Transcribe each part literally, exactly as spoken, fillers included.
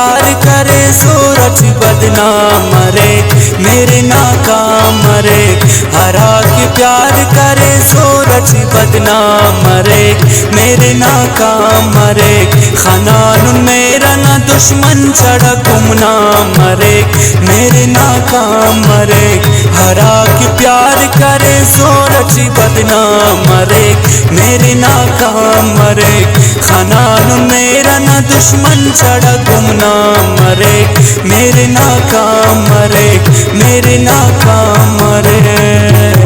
پیار کرے زور اٹ بدنام مریک، مہر ناکام مریک۔ ہرا کہ پیار کرے زور اٹ بدنام مریک، مہر ناکام مریک۔ خنانن مہر ئنا دشمن چڑ گمنام مریک، مہر ناکام مریک۔ ہرا کہ پیار کرے زور اٹ بدنام مریک، مہر ناکام مریک۔ خنانن مہر ئنا دشمن چڑ گمنام مریک، مہر ناکام مریک، مہر ناکام مریک۔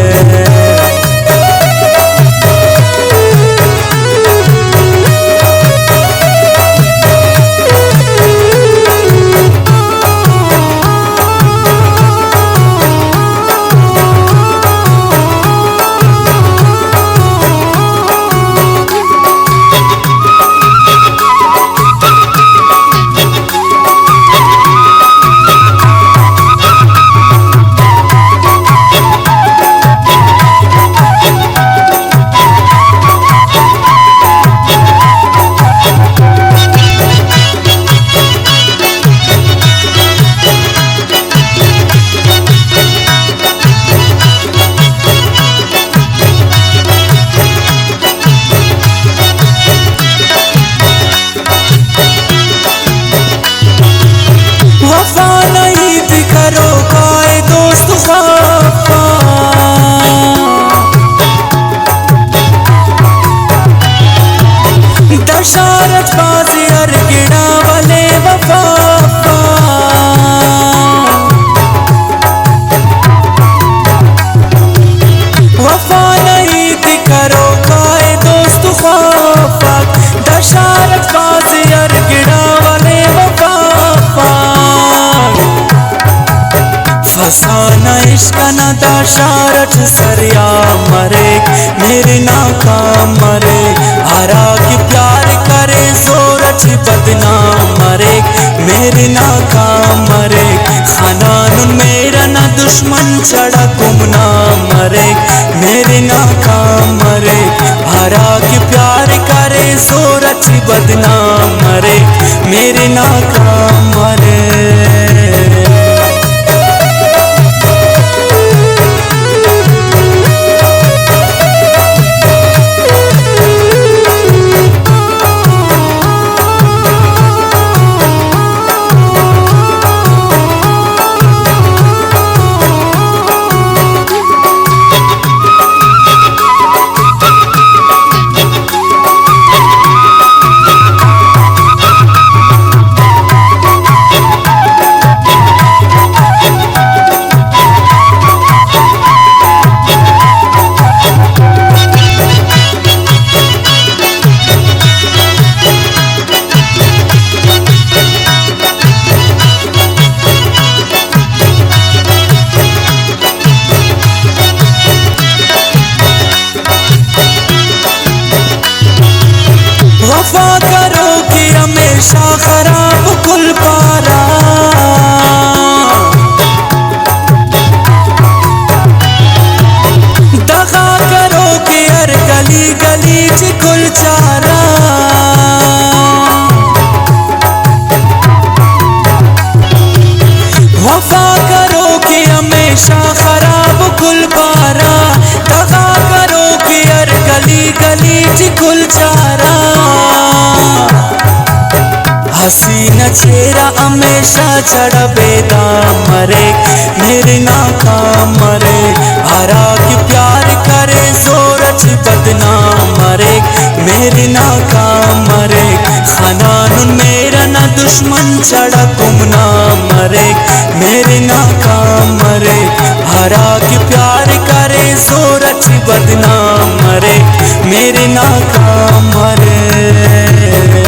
وفا نا ہیت کروکا ءِ دوست خفا۔ دا شار اٹ بھازی ہر گڑا ولے وفا افا۔ وفا نا ہیت کروکا ءِ دوست خفک۔ دا شار اٹ بھازی ہر گڑا ولے وفا افک۔ فسانہ عشق ئنا دا شار اٹ سریام مریک، مہر ناکام مریک۔ ہرا کہ پیار کرے زور اٹ بدنام مریک، مہر ناکام مریک۔ خنانن مہر ئنا دشمن چڑ گمنام مریک، مہر ناکام مریک۔ ہرا کہ پیار کرے زور اٹ بدنام مریک، مہر ناکام مریک۔ وفا کروک ءِ ہمیشہ خراب کل پارہ۔ دغا کروک ءِ ہر گلی گلی ٹی کل چارہ۔ وفا کروک ءِ ہمیشہ خراب کل پارہ، دغا کروک ءِ ہر گلی گلی ٹی کل چارہ۔ حسینہ چہرہ ہمیشہ چڑ بیدام مریک، مہر ناکام مریک۔ ہرا کہ پیار کرے زور اٹ بدنام مریک، مہر ناکام مریک۔ خنانن مہر ئنا دشمن چڑ گمنام مریک، مہر ناکام مریک۔ ہرا کہ پیار کرے زور اٹ بدنام مریک، مہر ناکام مریک۔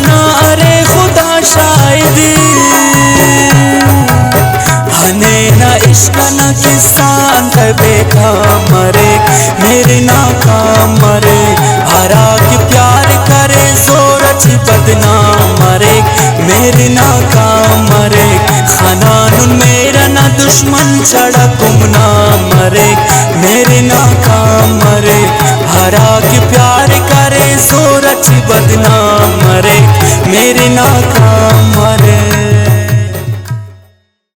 نا ارے خدا شاہد، ہنینا عشق نا کسہ انتئے بے کام مریک۔ مہر ناکام مریک، ہرا کہ پیار کرے زور اٹی بدنام مریک۔ مہر ناکام مریک، خنانن مہر نا دشمن چڑک گمنام مریک۔ مہر ناکام مریک، ہرا کہ پیار کرے زور اٹی بدنام مریک۔ مہر ناکام مریک۔